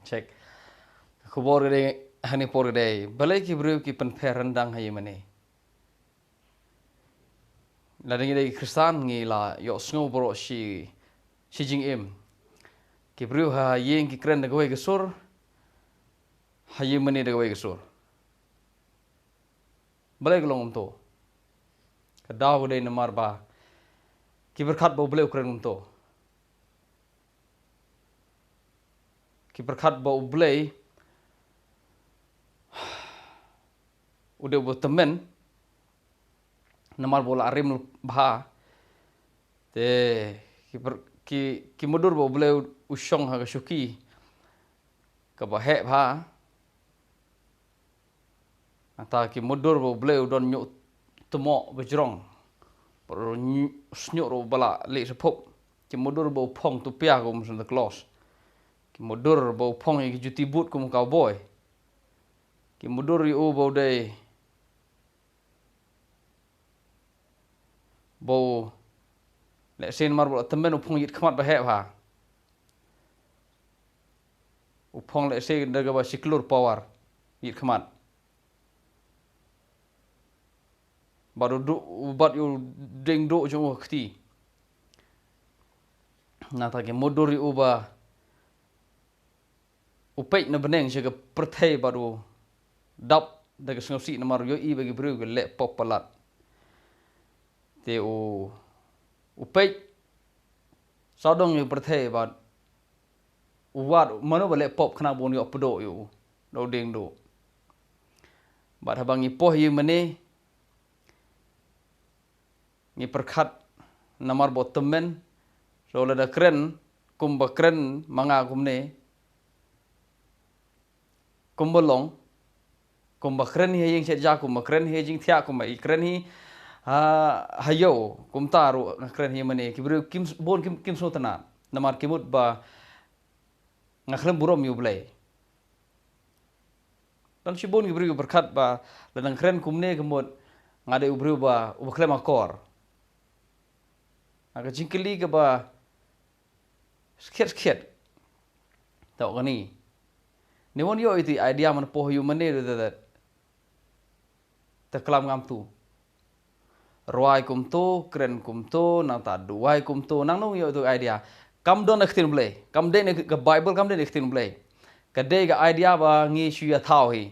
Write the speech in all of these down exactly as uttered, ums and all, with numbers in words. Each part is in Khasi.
Check. Khubor ka dei, ha kane ka por ka dei, balei ki briew ki pynpher ryndang ha ïing mane. Lada ngi dei ki Khristan ngi la ïohsngew baroh shi, shi jingim. Ki briew ha ïing ki kren da kawei ka sur, ha ïing mane da kawei ka sur. Balei ka long kumto? Ka daw ka dei namar ba ki pyrkhat ba U Blei u kren kumto. Ki pyrkhat ba U Blei u dei uba tymmen, namar ba u la rim bha. Te ki pyr-, ki, ki mutdur ba U Blei u, u shong ha ka shuki kaba heh bha. Nangta ki mutdur ba U Blei u don ñiuh tmoh ba jrong, ba u ñiuh, shñiuh ruh ba la lieh shaphup. Ki mutdur ba u phong tupia kum Santa Claus. Ki mutdur ba u phong ïa ki juti boot kum u cowboy. Ki mutdur ïa u ba u dei, ba u, lehse namar ba u la tymmen, u phong ïit khmat ba heh bha. U phong lehse da kaba shi klur power ïit khmat. Bad u duh, bad u dieng duh jong u ha kti. Nangta ki mutdur ïa u ba u peit na bneng sha ka pyrthei bad u dap da ka sngewsih namar u ïohi ba ki briew ki leh pop palat. Te u, u peit sawdong ïa ka pyrthei bad u wad mano ba leh pop khnang ba un ïoh pdoh ïa u da u dieng duh. Bad haba ngi poi ïing mane, ngi pyrkhat namar ba u tymmen. So lada kren kumba kren ma nga kumne, kumba long, kumba kren hi ha ïing shet ja, kumba kren hi ha jingthiah, kumba i kren hi ha, ha ïew, kumta ruh nga kren hi mane, ki briew kim s-, bun kim, kim sngewtynnat. Namar ki mut ba nga khlem burom ïa U Blei. Don shibun ki briew ki pyrkhat ba lada nga kren kumne ka mut nga dei u briew ba, uba khlem akor. Ha ka jingkylli kaba skhiat skhiat, to kane, ne wan ïoh ïa tu idea man poi ïing mane ruh te, te, te klam ngam tu. Rwai kumto, kren kumto, nangta duwai kumto, nangno ïoh tu idea. Kam don na ka ktien Blei, kam dei na ka Bible, kam dei na ka ktien Blei. Ka dei ka idea ba ngi shu ïa thaw hi.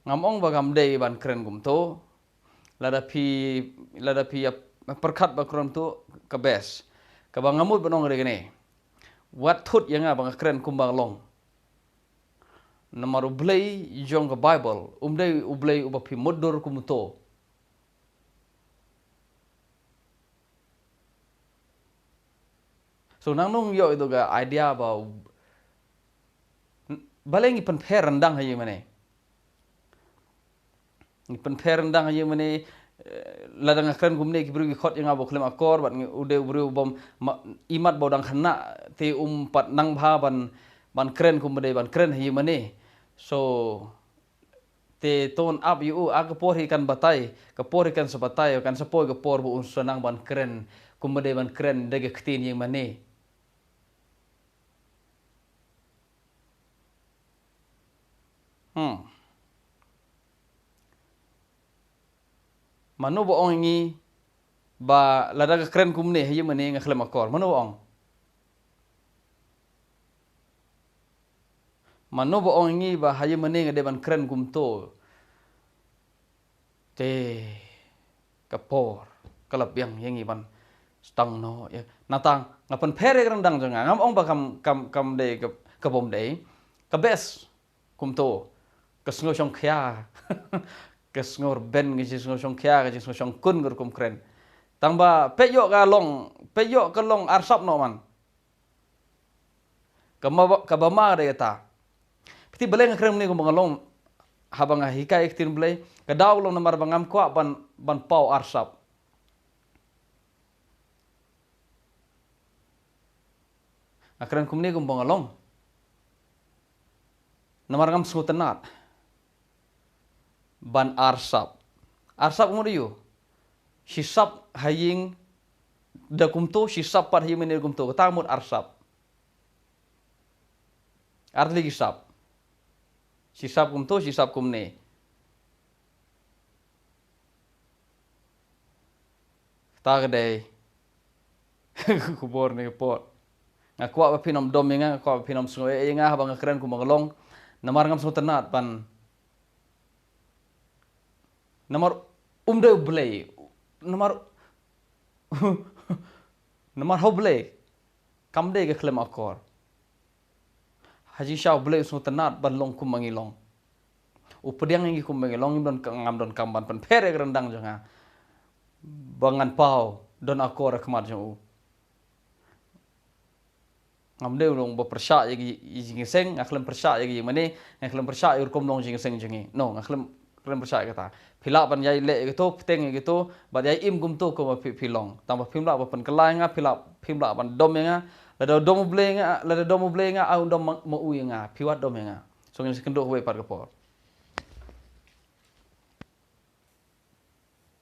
Ngam ong ba kam dei ban kren kumto. Lada phi, lada phi ïa pyrkhat ba kren kumto ka best. Kaba nga mut ban ong re kane. Wat thut ïa nga ba nga kren kumba long. Namar U Blei jong ka Bible um dei U Blei uba phi mutdur kumto. So nangno ïoh ïa tu ka idea ba balei ngi pynpher ryndang ha ïing mane. Ngi pynpher ryndang ha ïing mane, eh, lada nga kren kumne ki briew ki khot ïa nga ba u khlem akor, bad ngi u dei u briew bym, ma, imat ba u dang khynnah, te um pat nang bha ban, ban kren kumba dei ban kren ha ïing mane. So te to un ap ïa u, a ka por hi kan batai, ka por hi kan sa batai, kan sa poi ka por ba un sa nang ban kren kumba dei ban kren da ka ktien ïing mane. Hmm. Mano ba ong ïa ngi ba lada ka kren kumne ha ïing mane nga khlem akor? Mano ba ong? Mano ba ong ïa ngi ba ha ïing mane nga dei ban kren kumto? Te ka por ka la biang ïa ngi ban sdang noh ïa. Nangta nga pynpher ïa ka ryndang jong nga. Ngam ong ba kam, kam, kam dei ka, ka bym dei. Ka best kumto. Ka sngew shongkhia. Ka sngew rben, ka jingsngew shongkhia, ka jingsngew shongkun ka rukom kren. Tang ba peit ïoh ka long, peit ïoh ka long arsap noh man. Kaba ma, kaba ma ka dei kata. Phi tip balei nga kren kumne kumba nga long, haba nga hikai ïa ka ktien Blei, ka daw long namar ba ngam kwah ban, ban paw arsap. Nga kren kumne kumba nga long. Namar ngam sngewtynnat ban arsap. Arsap ka mut aïu? Shisap ha ïing da kumto, shi sap pat hi mynne kumto, kata mut ar sap. Ar tylli ki sap. Shi sap kumto, shi sap kumne. Kata ka dei ka khubor ne ka por. Nga kwah ba phin ym dom ïa nga, nga kwah ba phin ym sngew ïa nga haba nga kren kumba nga long. Namar ngam sngewtynnat ban, namar um dei U Blei. Namar namar ha U Blei kam dei ka khlem akor. Ha jingshisha U Blei u sngewtynnat ban long kumba ngi long. U pdiang ïa ngi kumba ngi long, ngim don ka, ngam don kam ban pynpher ïa ka ryndang jong nga ba ngan paw don akor ha khmat jong u. Ngam dei u long ba pyrshah ïa ki, ïa ki jingïaseng, nga khlem pyrshah ïa ki ïing mane, nga khlem pyrshah ïa u rukom long jingïaseng jong ngi. No, nga khlem, khlem pyrshah ïa kata. Phi lah ban ïai leh ïa kito, bteng ïa kito, bad ïai im kumto kumba phi, phi long. Tangba phim lah ba pynkylla ïa nga, phi lah, phim lah ban dom ïa nga. Lada dom U Blei ïa nga, lada dom U Blei ïa nga, ai un dom ma, ma u ïa nga. Phi wat dom ïa nga. So ngin sa kynduh kawei pat ka por.